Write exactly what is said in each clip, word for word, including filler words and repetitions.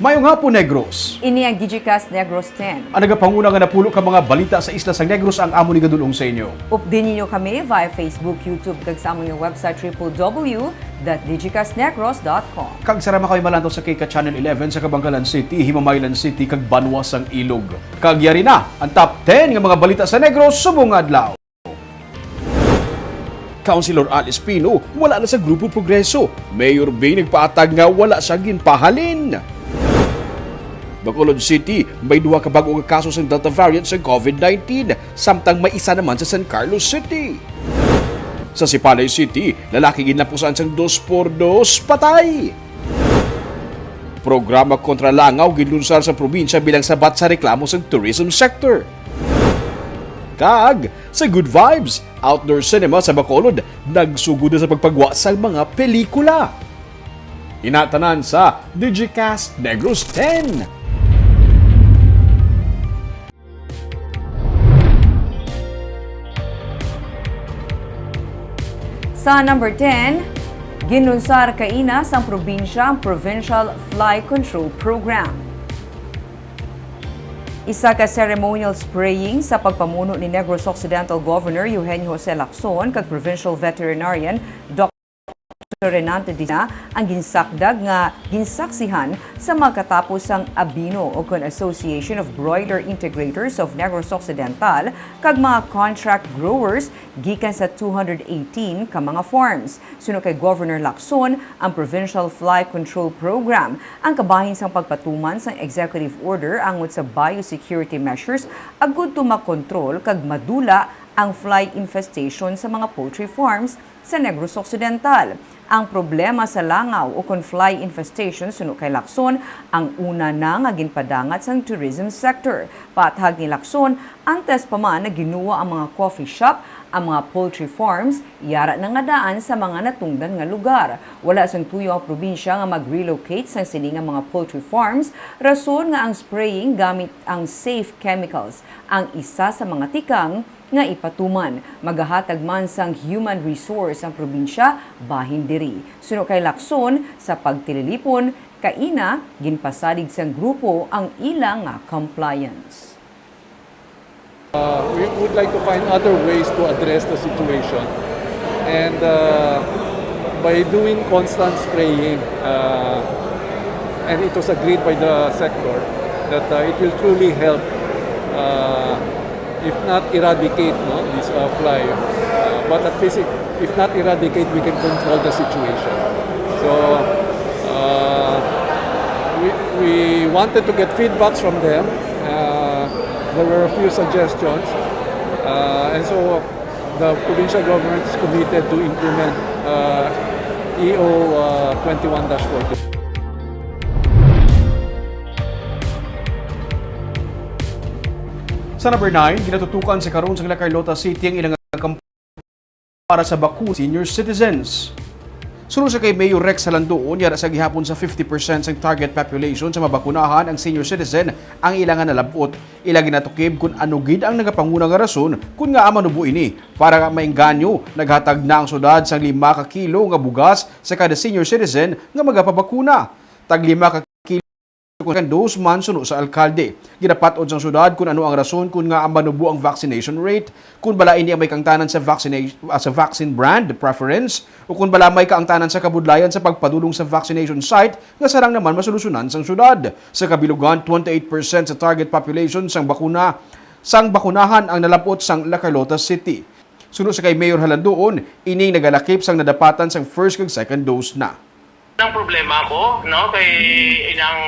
Mayong hapon, Negros. Ini ang Digicast Negros ten. Ang nagapanguna nga napulo ka mga balita sa isla sang Negros ang amon igadul-ong sa inyo. Updi ninyo kami via Facebook, YouTube, kag sa amon nga website, triple W dot digicast negros dot com. Kag sarama kami malantaw sa K K Channel eleven sa Kabankalan City, Himamaylan City, kag Banwa sang Ilog. Kag yari na ang top ten nga mga balita sa Negros subong nga adlaw. Councilor Alice Pino wala na sa Grupo Progreso. Mayor Bing nagpaatag nga wala siya ginpahalin. Bacolod City, may duha ka bag-o nga kaso sang Delta variant sa COVID nineteen, samtang may isa naman sa San Carlos City. Sa Sipalay City, lalaki ginlapusan sang dos por dos, patay. Programa kontra langaw ginlunsar sa probinsya bilang sabat sa reklamo sang tourism sector. Kag sa Good Vibes Outdoor Cinema sa Bacolod, nagsugod na sa pagpagwa sang mga pelikula. Ina tanan sa Digicast Negros ten. Sa number ten, ginlunsar kaina sang probinsya ang Provincial Fly Control Program. Isa ka ceremonial spraying sa pagpamuno ni Negros Occidental Governor Eugenio Jose Lacson kag Provincial Veterinarian Doctor Renante Dizna ang ginsakdag nga ginsaksihan sa mga katapos sang ABINO, o kon Association of Broiler Integrators of Negros Occidental, kag mga contract growers gikan sa two hundred eighteen ka mga farms. Suno kay Governor Lacson, ang Provincial Fly Control Program ang kabahin sang pagpatuman sang executive order angot sa biosecurity measures agud to makontrol kag madula ang fly infestation sa mga poultry farms sa Negros Occidental. Ang problema sa langaw ukon fly infestation, suno kay Lacson, ang una na nga ginpadangat sang tourism sector. Paathag ni Lacson, antes pa man nga ginuwa ang mga coffee shop, ang mga poultry farms yara na nga daan sa mga natungdan nga lugar. Wala sang tuyo ang probinsya nga mag-relocate sang sini nga mga poultry farms, rason nga ang spraying gamit ang safe chemicals ang isa sa mga tikang nga ipatuman. Magahatag man sang human resource ang probinsya bahin diri. Suno kay Lacson, sa pagtililipon, kaina ginpasalig sang grupo ang ila nga compliance. Uh, we would like to find other ways to address the situation. And, uh, by doing constant spraying, uh, and it was agreed by the sector that, uh, it will truly help, uh, if not eradicate, no, this, uh, fly. Uh, but at least, if, if not eradicate, we can control the situation. So, uh, we, we wanted to get feedbacks from them. Uh, there were a few suggestions. Uh, and so, the provincial government is committed to implement, uh, E O, uh, twenty-one dash forty. Sa number nine, ginatutukan sa karon sa La Carlota City ang ilang kamp-, para sa bakuna senior citizens. Suno sa kay Mayor Rex Halandoon, yara sa gihapon sa fifty percent sang target population sa mabakunahan ang senior citizen ang ila nga nalab-ot. Ila ginatukib kun ano gid ang nagapanguna nga rason kun ngaa manubo ini. Para mainganyo, naghatag na ang syudad sang lima ka kilo nga bugas sa kada senior citizen nga magapabakuna. Tag lima ka kilo kon second dose man suno sa alkalde. Ginapat-od sang syudad kun ano ang rason kun ngaa manubo ang vaccination rate, kun bala ini ang may kaangtanan sa vaccina-, ah, sa vaccine brand preference, o kun bala may kaangtanan sa kabudlayan sa pagpadulong sa vaccination site nga sarang naman masolusyonan sang syudad. Sa kabilugan, twenty-eight percent sa target population sang bakuna, sang bakunahan ang nalab-ot sang La Carlota City. Suno sa kay Mayor Halandoon, ining nagalakip sang nadapatan sang first kag second dose na. Ang problema ko, no, kay inang,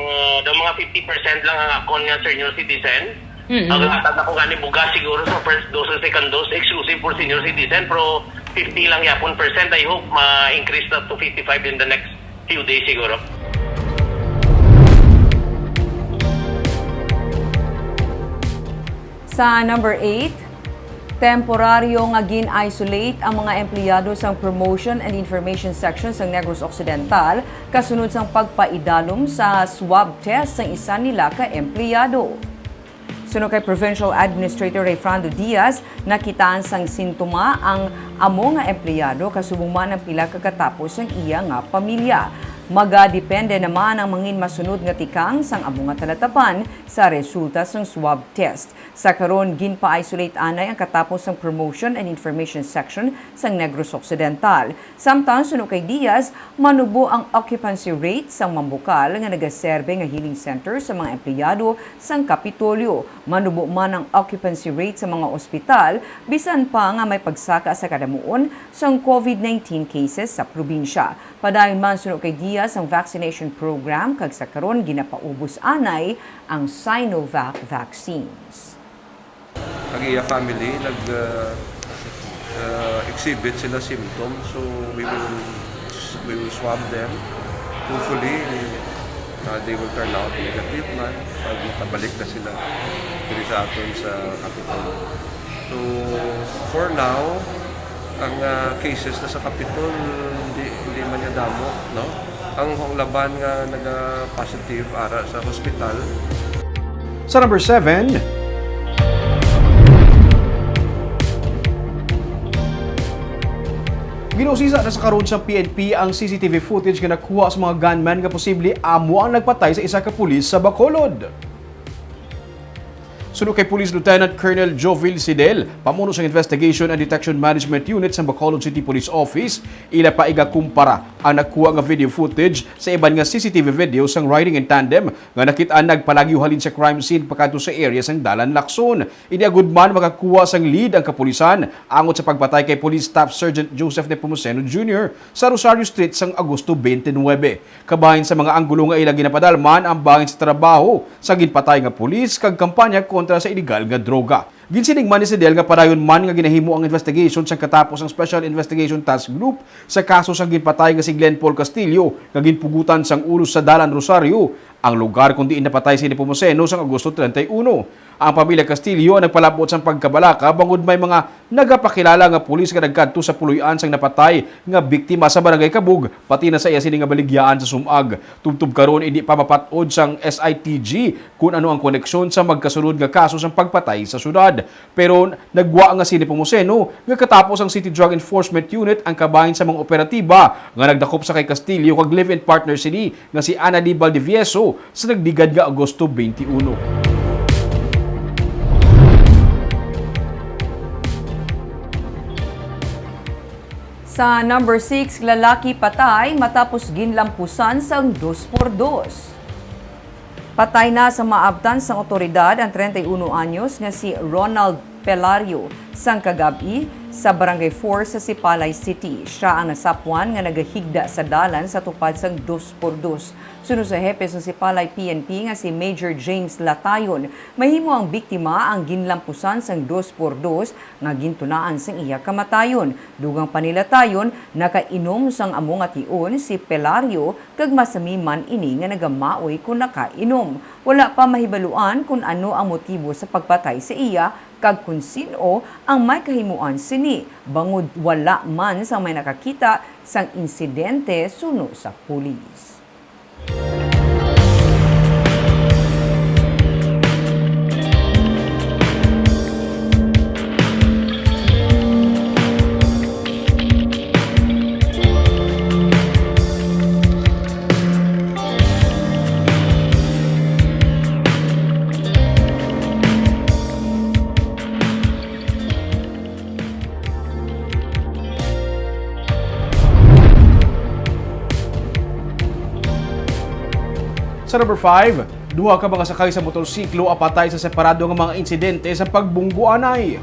uh, daw mga fifty percent lang ang akon nga senior citizen. Mm. Ang hatag ako gani bugas siguro sa first dose and second dose, exclusive for senior citizen, pero fifty lang yapon percent. I hope ma-increase na to fifty-five in the next few days siguro. Sa number eight, temporaryo nga gin-isolate ang mga empleyado sang Promotion and Information Section sang Negros Occidental kasunod sang pagpaidalom sa swab test sang isa nila ka empleyado. Suno kay Provincial Administrator Rayfrando Diaz, nakitaan sang sintoma ang amo nga empleyado kasubong man ang pila ka katapos sang iya nga pamilya. Magadepende naman ang mangin masunod nga tikang sang amo nga talatapan sa resulta sang swab test. Sa karon, ginpa-isolate anay ang katapos sang Promotion and Information Section sang Negros Occidental. Samtang suno kay Diaz, manubo ang occupancy rate sang Mambukal nga nagaserbe nga healing center sa mga empleyado sang Kapitolyo. Manubo man ang occupancy rate sa mga ospital, bisan pa nga may pagsaka sa kadamuon sang covid nineteen cases sa probinsya. Padayon man, suno kay Diaz, ang vaccination program, kag sa karon ginapaubos anay ang Sinovac vaccines. Ang iya family nag uh, uh, exhibit sila symptoms, so we will we will swab them. Hopefully, uh, they will turn out negative man pag makabalik na sila diri sa aton sa Kapitolyo. So, for now, ang uh, cases na sa Kapitol, hindi, hindi man niya damo, no? Ang, ang laban nga naga-positive ara sa hospital. Sa number seven, Ginausisa na sa karon sa P N P ang C C T V footage nga nakuha sa mga gunman nga posible amo ang nagpatay sa isa ka pulis sa Bacolod. Suno kay Police Lieutenant Colonel Jovil Sidel, pamuno sang Investigation and Detection Management Unit sa Bacolod City Police Office, ila pa igakumpara ang nakuha nga video footage sa iban nga C C T V video sang riding in tandem nga nakit-an nagpalagyo halin sa crime scene pakadto sa area sang Dalan Lacson. Ini agud man makakuha sang lead ang kapulisan angot sa pagpatay kay Police Staff Sergeant Joseph Nepomuceno Junior sa Rosario Street sang Agosto twenty-nine. Kabahin sa mga anggulo nga ila ginapadalman ang bahin sa trabaho sa ginpatay nga pulis kag kampanya kontra sa iligal nga droga. Ginsiling man ni Sidel nga padayon man nga ginahimo ang investigation sa katapos ang Special Investigation Task Group sa kaso sang ginpatay nga si Glenn Paul Castillo nga ginpugutan sang ulo sa Dalan Rosario, ang lugar kon diin napatay si Nepomuceno sang Agosto treinta y uno. Ang pamilya Castillo ang nagpalab-ot sang pagkabalaka bangod may mga nagapakilala nga pulis nga nagkadto sa puloy-an sang napatay nga biktima sa Barangay Kabug, pati na sa iya sini nga baligyaan sa sum-ag. Tubtob karon, indi pa mapat-od sang S I T G kon ano ang koneksyon sa magkasunod nga kaso sang pagpatay sa syudad. Pero nagwa nga si Nepomuceno nga katapos ang City Drug Enforcement Unit ang kabahin sa mga operatiba nga nagdakop sa kay Castillo kag live-in partner sini nga si Annalie Valdivieso sa nagligad nga Agosto twenty-one. Sa number six, lalaki patay matapos ginlampusan sang dos por dos. Patay na sa maabtan sang otoridad ang treinta y uno anyos nga si Ronald Pelario sang kagab-i sa Barangay four sa Sipalay City. Siya ang nasapwan nga nagahigda sa dalan sa tupad sang dos por dos. Suno sa hepe sa Sipalay P N P nga si Major James Latayon, mahimo ang biktima ang ginlampusan sang dos por dos nga gintunaan sang iya kamatayon. Dugang pa ni Latayon, nakainom sang amo nga tion si Pelario kag masami man ini nga nagamaoy kon nakainom. Wala pa mahibaluan kon ano ang motibo sa pagpatay sa iya kag kon sin-o ang may kahimuan sini, bangod wala man sang may nakakita sang insidente suno sa pulis. Sa number five, duha ka mga sakay sa motorsiklo ang patay sa separado nga mga insidente sa pagbungguanay.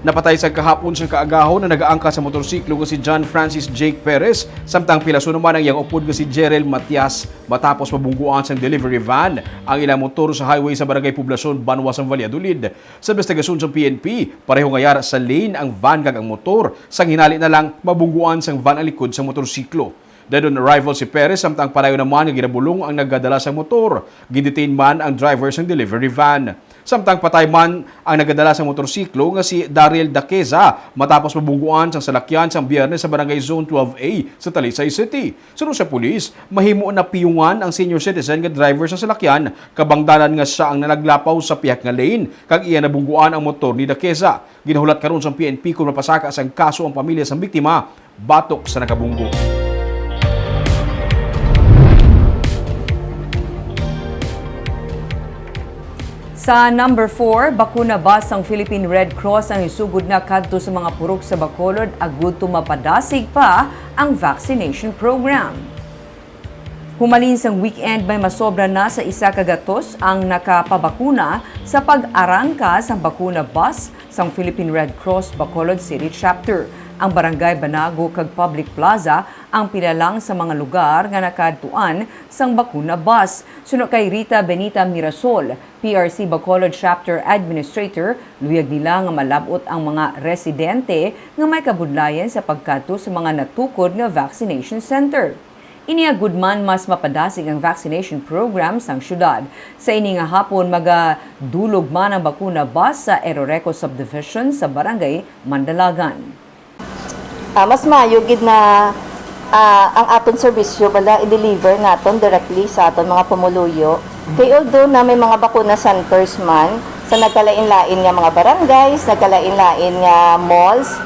Napatay sa kahapon sang kaagahon ang nagaangkas sa motorsiklo nga si John Francis Jake Perez, samtang pilaso naman ang iyang upod nga si Jerel Matias matapos mabungguan sang delivery van ang ilang motor sa highway sa Barangay Poblacion, Banwa sang Valladolid. Sa investigasyon sang P N P, pareho nga yara sa lane ang van kag ang motor, sang hinali na lang mabungguan sang van ang likod sang motorsiklo. Dead on arrival si Perez, samtang padayon naman nga ginabulong ang nagadala sang motor. Gidetain man ang driver sang delivery van. Samtang patay man ang nagadala sang motorsiklo nga si Daryl Daqueza matapos mabungguan sang salakyan sang Biyernes sa Barangay Zone twelve A sa Talisay City. Suno sa pulis, mahimo na piyungan ang senior citizen nga driver sang salakyan kabangdanan nga sia ang nalaglapaw sa pihak nga lane kag iya nabungguan ang motor ni Daqueza. Ginahulat karon sang P N P kon mapasaka sang kaso ang pamilya sang biktima batok sa nakabunggo. Sa number four, bakuna bus sang Philippine Red Cross ang isugod na kadto sa mga purok sa Bacolod agud to mapadasig pa ang vaccination program. Humalin sang weekend, may masobra na sa isa ka gatos ang nakapabakuna sa pag-arangka sang bakuna bus sang Philippine Red Cross Bacolod City Chapter. Ang Barangay Banago kag Public Plaza ang pila lang sa mga lugar nga nakadtuan sang bakuna bus. Suno kay Rita Benita Mirasol, P R C Bacolod Chapter Administrator, luyag nila nga malab-ot ang mga residente nga may kabudlayan sa pagkadto sa mga natukod nga vaccination center. Ini agud man mas mapadasig ang vaccination program sang syudad. Sa ini nga hapon, magadulog man ang bakuna bus sa Eroreco Subdivision sa Barangay Mandalagan. Ah, mas maayo gid na, ah, ang aton serbisyo bala i-deliver naton directly sa aton mga pumuluyo. Kay although na may mga bakuna centers man sa nagkalain-lain nga mga barangays, nagkalain-lain nga malls,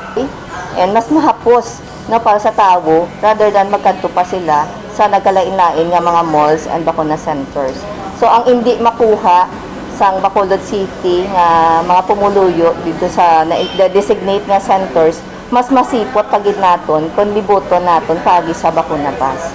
and mas mahapos, no, para sa tawo rather than magkadto pa sila sa nagkalain-lain nga mga malls and bakuna centers. So, ang indi makuha sang Bacolod City nga mga pumuluyo dito sa na-, designate nga centers, mas masipot pa gid naton kon libuton naton paagi sa bakuna bus.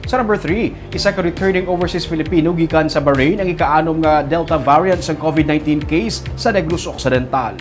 Sa number three, isa ka returning overseas Filipino gikan sa Bahrain ang ikaanom nga Delta variant sang COVID nineteen case sa Negros Occidental.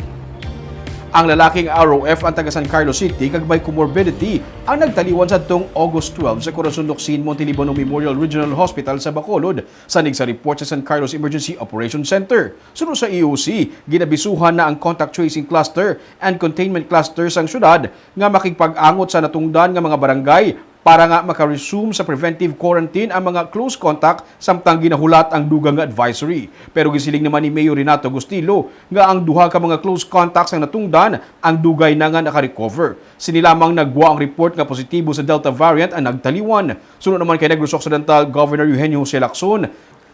Ang lalaking R O F ang taga San Carlos City kag may comorbidity ang nagtaliwan sadtong August twelve sa Corazon Locsin Montelibano Memorial Regional Hospital sa Bacolod, sanig sa report sa San Carlos Emergency Operation Center. Suno sa E O C, ginabisuhan na ang contact tracing cluster and containment cluster sang syudad nga makigpag-angot sa natungdan nga mga barangay para nga maka-resume sa preventive quarantine ang mga close contact samtang ginahulat ang dugang nga advisory. Pero gisiling naman ni Mayor Renato Gustilo nga ang duha ka mga close contacts nga natungdan ang dugay na nga naka-recover. Sini lamang nagwa ang report nga positibo sa Delta variant ang nagtaliwan. Suno naman kay Negros Occidental Governor Eugenio Jose Lacson,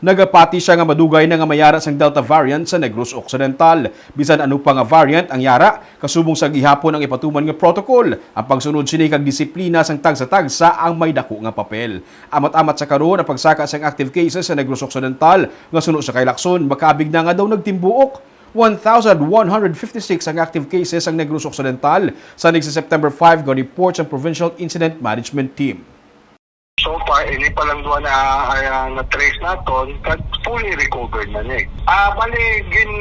nagapati siya nga madugay na nga may yara sang Delta variant sa Negros Occidental. Bisan ano pa nga variant ang yara, kasubong sa gihapon ang ipatuman nga protocol, ang pagsunod sini kag disiplina sang tagsa-tagsa ang may dako nga papel. Amat-amat sa karon ang pagsaka sang active cases sa Negros Occidental, nga suno sa kay Lacson, makaabig na nga daw nagtimbuok. One thousand one hundred fifty-six ang active cases sang Negros Occidental, sanig sa September five nga report sang Provincial Incident Management Team. So far, ini pa lang duha na, ah, na-trace naton, kag fully recovered na ni. Ah, bali, gin,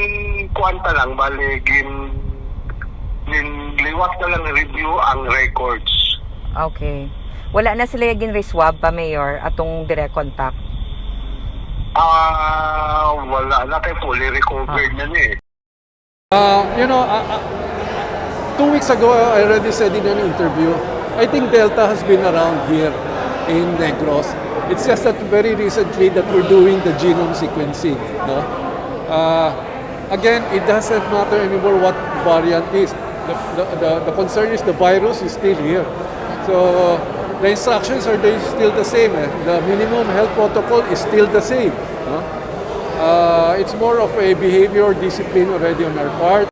kuan pa lang, bali, gin, gin, liwat na lang review ang records. Okay. Wala na sila gin-reswab pa, Mayor, atong direct contact? Ah, wala na kay fully recovered na ni. Uh, you know, uh, uh, two weeks ago, I already said in an interview, I think Delta has been around here in Negros. It's just that very recently that we're doing the genome sequencing. No? Uh, again, it doesn't matter anymore what variant is. The, the, the, the concern is the virus is still here. So, the instructions are they still the same. Eh. The minimum health protocol is still the same. No? Uh, it's more of a behavior discipline already on our part.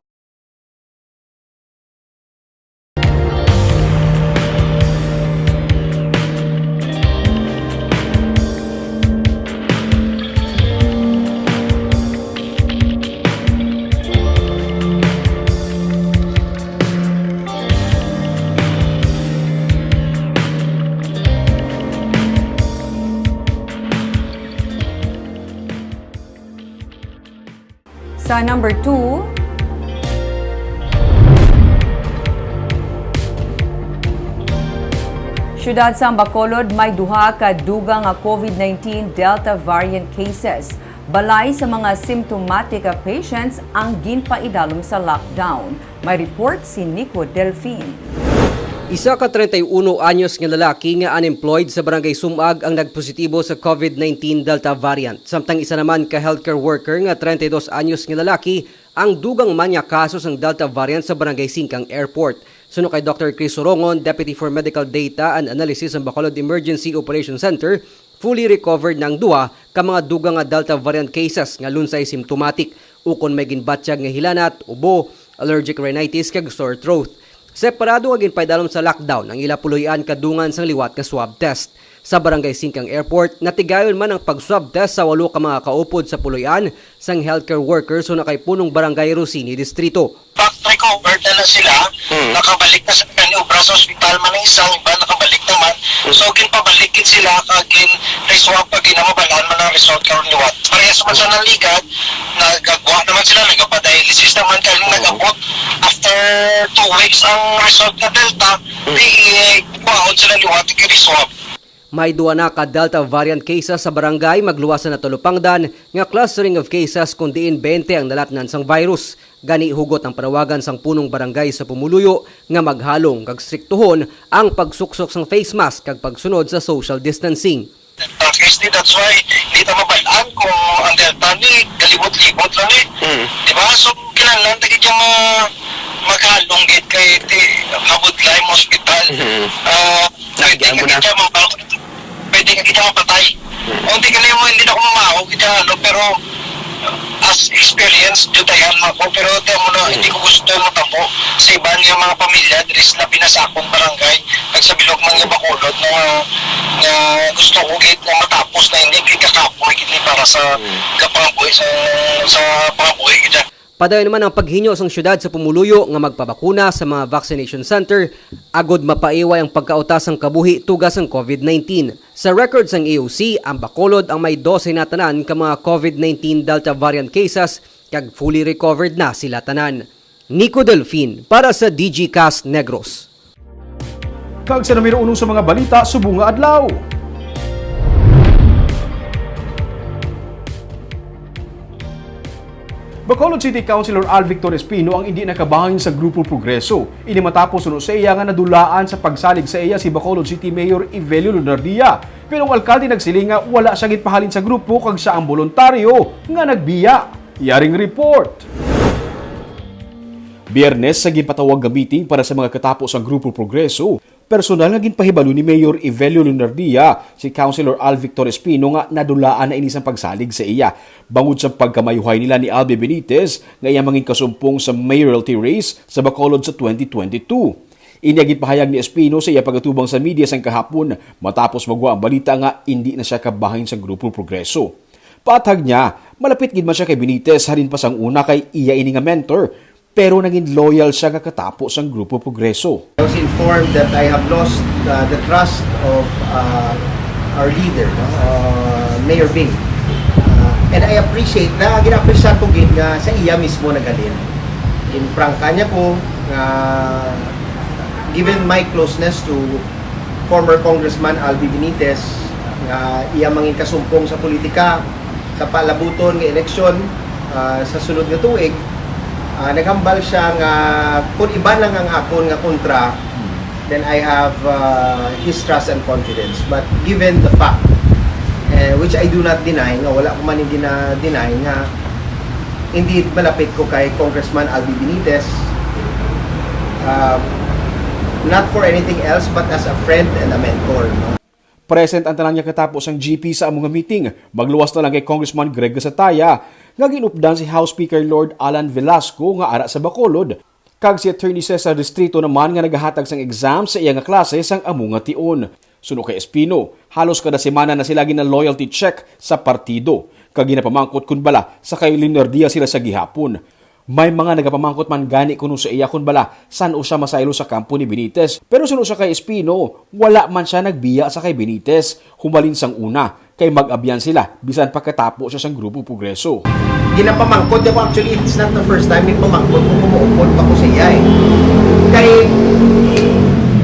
Sa number two, Siyudad sang Bacolod may duha ka dugang nga COVID nineteen Delta variant cases. Balay sa mga symptomatic nga patients ang ginpaidalom sa lockdown. May report si Nico Delfin. Isa ka treinta y uno anyos nga lalaki nga unemployed sa Barangay Sumag ang nagpositibo sa COVID nineteen Delta variant, samtang isa naman ka healthcare worker nga treinta y dos anyos nga lalaki ang dugang man nga kaso sang Delta variant sa Barangay Singkang Airport. Suno kay Doctor Chris Sorongon, Deputy for Medical Data and Analysis sa Bacolod Emergency Operation Center, fully recovered na ang duha ka mga dugang nga Delta variant cases nga lunsay symptomatic ukon may ginbatyag nga hilanat, ubo, allergic rhinitis kag sore throat. Separado nga ginpaidalom sa lockdown ang ila puloy-an kadungan sang liwat nga swab test. Sa Barangay Singkang Airport, natigayon man ang pag-swab test sa walo ka mga kaupod sa puloy-an sang healthcare workers sa kay punong barangay Rosini Distrito. Fact recovered na na sila, Hmm. nakabalik na sa kanilang obra sa ospital man ang isa, ang iba nakabalik naman. Hmm. So, ginpabalik gid sila, kag gin-reswab, kag ginamabalaan man ang result karon liwat. Parehas man sa naligat, nagagwa naman sila, nagapadialysis naman, kay Hmm. nag-abot after two weeks ang result nga Delta, Hmm. di, eh, kuhaon sila liwat, gin-reswab. May duha na ka Delta variant cases sa barangay, magluwas na Talupangdan nga clustering of cases, kun diin twenty ang nalatnan sang virus. Gani, hugot ang panawagan sang punong barangay sa pumuluyo nga maghalong kag striktuhon ang pagsuksok sang face mask kag pagsunod sa social distancing. Ang case ni, that's why di ta mabal-an kung ang Delta ni galibot-libot lang eh. Mm. Di ba? So, kinahanglan ta gid yung ma-, maghalong gid kay ti-, mabudlay mo ospital. Mm. Ah, pwede Nakikita ka mo na. gid siya mapal-, pwede ka gid siya mapatay. Mm. O, hindi ka na yung, hindi na ako mamahaw gid siya, ano, pero as experience, dutayan ako, pero di mo na, Mm. hindi ko gusto matabo sa iban nga mga pamilya, diri sila pinasakong barangay, kag sa bilog man nga Bacolod, nga, nga gusto ko gid nga matapos na, hindi gid kakapoy gid ni para sa Mm. kapangabuhi sa, sa pangabuhi gid. Padayon naman ang paghinyo sang siyudad sa pumuluyo nga magpabakuna sa mga vaccination center agod mapaiway ang pagkauta sang kabuhi tuga sang COVID nineteen. Sa record sang A O C, ang Bacolod ang may dose na tanan ka mga COVID nineteen Delta variant cases, kag fully recovered na sila tanan. Nico Delfin para sa D G Cast Negros. Kag sa numero uno sa mga balita subong nga adlaw. Bacolod City Councilor Al Victor Espino ang indi nakabahin sa Grupo Progreso. Ini matapos suno sa iya nga nadulaan sa pagsalig sa iya si Bacolod City Mayor Evelio Lunardia. Pero ang alkalde nagsiling nga wala siya ginpahalin sa grupo kag siya ang boluntaryo nga nagbiya. Yaring report. Biyernes sa ginpatawag nga meeting para sa mga katapo sang Grupo Progreso, personal nga ginpahibalo ni Mayor Evelio Lunardia si Councilor Al Victor Espino nga nadulaan na ini sang pagsalig sa iya bangod sa pagkamayuhay nila ni Albi Benitez nga iya mangin kasumpong sa mayoralty race sa Bacolod sa twenty twenty-two. Ini ang ginpahayag ni Espino sa iya pag-atubang sa media sang kahapon matapos magwa ang balita nga indi na siya kabahin sa Grupo Progreso. Paathag niya, malapit gid man siya kay Benitez halin pa sang una kay iya ini nga mentor, pero nangin loyal siya nga katapo sang Grupo Progreso. I was informed that I have lost, uh, the trust of, uh, our leader, no? Uh, Mayor Bing. Uh, and I appreciate na, gina-appreciate ko gid nga sa iya mismo naghalin. Ginprangka niya ko nga, given my closeness to former Congressman Albi Benitez, nga iya mangin kasumpong sa politika, sa palabuton nga eleksyon, ah, sa sunod nga tuig, ah, naghambal siya nga kung iban lang ang akon nga kontra, then I have, ah, his trust and confidence. But given the fact, eh, which I do not deny, nga wala ko man yung gina-deny nga indeed malapit ko kay Congressman Albi Benitez, ah, not for anything else but as a friend and a mentor, no? Present ang tanan nga katapo sang G P sa amo nga meeting, magluwas na lang kay Congressman Greg Gasataya, nga ginupdan si House Speaker Lord Alan Velasco nga ara sa Bacolod, kag si Attorney Cesar Distrito naman nga nagahatag sang exam sa iya nga klase sang amo nga tion. Suno kay Espino, halos kada semana na sila gina-loyalty check sa partido, kag ginapamangkot kon bala sa kay Leonardia sila sa gihapon. May mga nagapamangkot man gani kuno sa iya kon bala san-o siya masaylo sa kampo ni Benitez. Pero suno sa kay Espino, wala man siya nagbiya sa kay Benitez, humalin sang una, kay mag-abyan sila, bisan pa katapo siya sang Grupo Progreso. Ginapamangkot ako, actually, it's not the first time may pamangkot ko, kumuupod pa ko sa iya eh. Kay,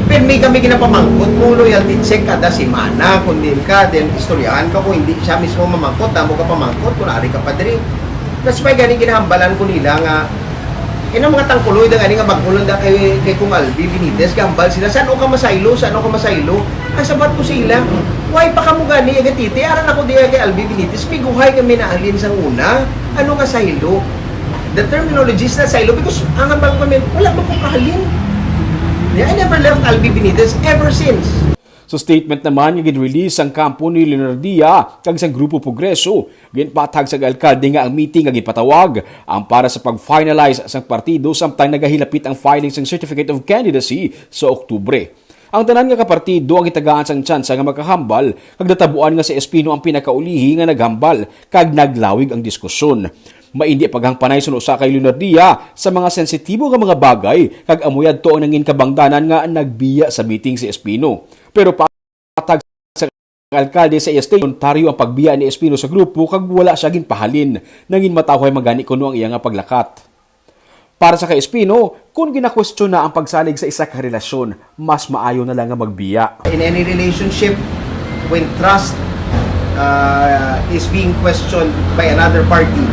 pirmi kami ginapamangkot mo, loyalty check kada semana, kung din ka, then istoryahan ka, kung hindi siya mismo mamangkot, damo ka pamangkot, kung ari ka pa diri. That's why gani ginahambalan ko nila nga, eh, ang mga tangkuloy da gani nga bag-o lang da kay, kay Kung Albi Benitez, gambal sila, "San-o ka masaylo? San-o ka masaylo?" Ang sabat ko sa ila, "Why pa kamo gani, agatiti? Aran ako diya kay Albi Benitez, miguhay kami na alin sang una. Ano nga saylo?" The terminology is not saylo because ang hambal ko kami, wala man ko kahalin. Yeah, I never left Albi Benitez ever since. Sa statement naman nga gin-release sang kampo ni Leonardia kag sang Grupo Progreso, ginpatag sang alkalde nga ang meeting nga ginpatawag ang para sa pag-finalize sang partido samtang nagahilapit ang filing sang Certificate of Candidacy sa Oktubre. Ang tanan nga kapartido ang gitagaan sang tsansa nga makahambal, kag natabuan nga si Espino ang pinakaulihi nga naghambal kag naglawig ang diskusyon. Maindi paghangpanay suno sa kay Leonardia sa mga sensitibo nga mga bagay, kag amo yadto ang nangin kabangdanan nga nagbiya sa meeting si Espino. Pero patag sa alkalde sa iya state, voluntaryo ang pagbiya ni Espino sa grupo kag wala siya ginpahalin. Nangin matawhay man gani kuno ang iya nga paglakat. Para sa kay Espino, kon ginakwestiyon na ang pagsalig sa isa ka relasyon, mas maayo na lang nga magbiya. In any relationship, when trust uh, is being questioned by another party,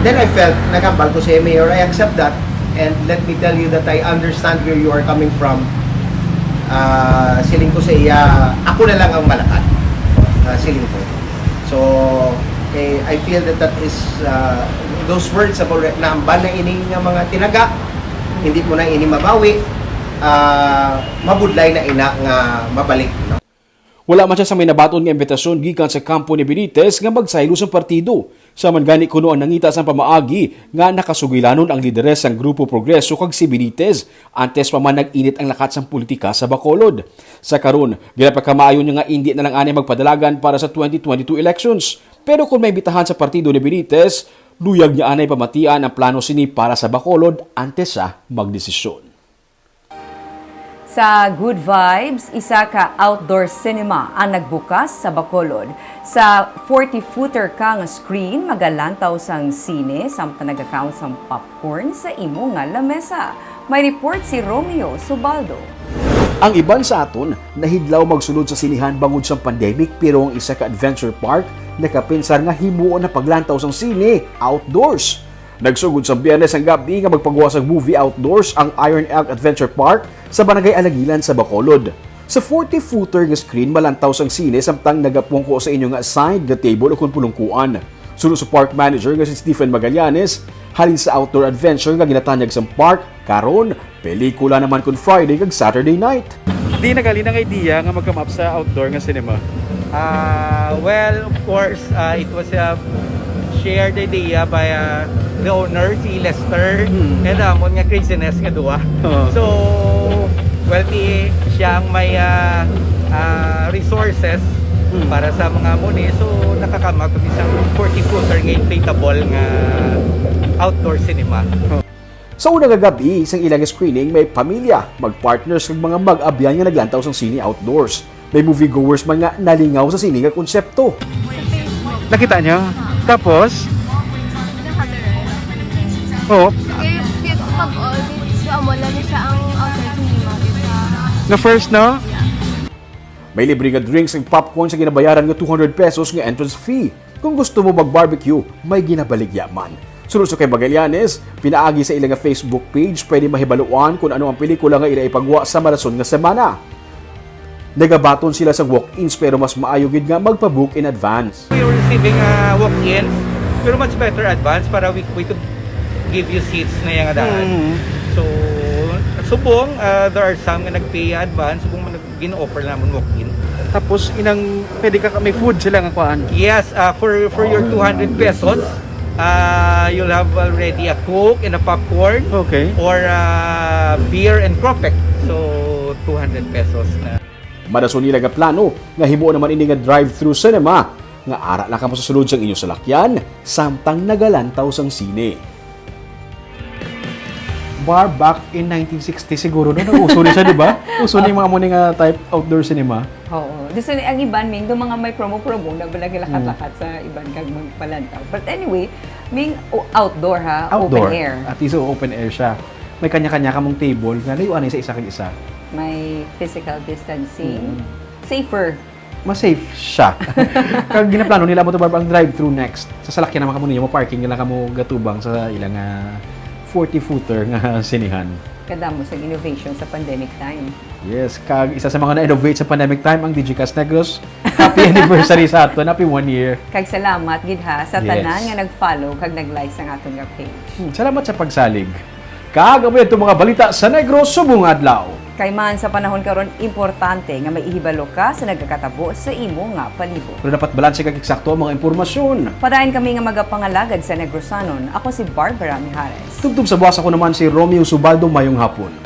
then I felt, naghambal ko sa iya, Mayor, I accept that. And let me tell you that I understand where you are coming from. Uh, siling ko sa iya, ako na lang ang malakat. Uh, siling ko. So, eh, I feel that that is, uh, those words have already, naamban na ini nga mga tinaga, hindi mo na ini mabawi, uh, mabudlay na ina nga mabalik. No? Wala man siya sa may nabaton nga imbitasyon gikan sa kampo ni Benitez nga magsaylo sang partido. Sa man gani kuno ang nangita sang pamaagi nga nakasugilanon ang lideres sang Grupo Progreso kag si Benitez antes pa man nag-init ang lakat sang politika sa Bacolod. Sa karon, ginapagkamaayo niya nga indi na lang anay magpadalagan para sa twenty twenty-two elections. Pero kung maimbitahan sa partido ni Benitez, luyag niya anay pamatian ang plano sini para sa Bacolod antes siya magdesisyon. Sa Good Vibes, isa ka outdoor cinema ang nagbukas sa Bacolod. Sa forty-footer ka nga screen, magalantaw sang sine samtang nagakaon sang popcorn sa imo nga lamesa. May report si Romeo Subaldo. Ang iban sa aton nahidlaw magsulod sa sinehan bangod sang pandemic, pero ang isa ka adventure park nakapinsar nga himuon ang paglantaw sang sine outdoors. Nagsugod sa Biyernes ang gab-i nga magpagawa sang movie outdoors ang Iron Elk Adventure Park sa Barangay Alangilan sa Bacolod. Sa forty-footer nga screen, malantaw sang sine samtang nagapungko sa inyo nga assigned nga table o kon pulungkuan. Suno sa park manager nga si Stephen Magallanes, halin sa outdoor adventure nga ginatanyag sang park, karon, pelikula naman kon Friday kag Saturday night. Di naghalin ang idea nga mag-come up sa outdoor nga cinema? Ah, well, of course, ah, it was a shared idea by ah, the owner, si Lester, Hmm. and amon nga craziness nga duwa. Oo. So, well, di siya ang may ah, ah, resources Hmm. para sa mga muni. So, nakakama kami sa forty-footer nga inflatable nga outdoor cinema. Sa una nga gab-i sang ilang screening, may pamilya, mag-partners kag mga mag-abyan nga naglantaw sang sine outdoors. May moviegoers man nga nalingaw sa sine nga konsepto. Nakita niyo? Tapos? Oh, Eh, feel ko pag all, medyo amo lang siya ang outside cinema sa na first, no? May libre nga drinks ug popcorn sa ginabayaran nga two hundred pesos nga entrance fee. Kung gusto mo mag-barbecue, may ginabaligya man. Suno sa kay Magallanes, pinaagi sa ila nga Facebook page, pwede mahibaluan kung ano ang pelikula nga ila ipagwa sa marason nga semana. Nagabaton sila sa walk-ins, pero mas maayo gid nga magpa-book in advance. We were receiving uh, walk-ins, pero much better advance para we, we could give you seats na yung adahan. Mhm. So, subong, uh, there are some nga nag-pay advance, subong man nag- gin-offer naman walk-in. Tapos inang pwede ka may food sila nga kuan. Yes, uh, for for your two hundred pesos, uh, you'll have already a Coke and a popcorn Okay. or uh, beer and Cropec. So, two hundred pesos na. Marason nila nga plano nga himuon naman ini nga drive-through cinema nga ara lang kamo sa sulod sang inyo salakyan samtang nagalantaw sang sine. Bar back in nineteen sixty siguro, no? Nag-uso ni siya, di ba? Uso ni mga mo ni nga type outdoor cinema. Oo. Gusto ni ang iban, Ming, do mga may promo-promo na bala gilakat-lakat sa iban kag magpalantaw. But anyway, Ming, o- outdoor ha, Outdoor. Open air. At least open air siya. May kanya-kanya kamong table nga layuan sa isa kag isa. May physical distancing. Safer. Mas safe siya. Kag ginaplano nila mo to, Barb, ang drive-through next. Sa salakyan naman kamo ninyo, mo-parking nila kamo gatubang sa ilang ah, forty-footer nga sinihan. Kadamo sa innovation sa pandemic time. Yes, kag isa sa mga na-innovate sa pandemic time ang Digicast Negros. Happy anniversary sa aton. Happy one year. Kag salamat gid ha sa Yes. tanan nga nag-follow kag nag-like sa aton nga page. Hmm, salamat sa pagsalig. Kag amo ito mga balita sa Negros subong adlaw. Kay man sa panahon karon, importante nga may ihibalo ka sa nagakatabo sa imo nga palibot. Pero dapat balanse kag eksakto ang mga impormasyon. Padayon kami nga magapangalagad sa Negrosanon. Ako si Barbara Mijares. Tubtob sa buwas, ako naman si Romeo Subaldo. Mayong hapon.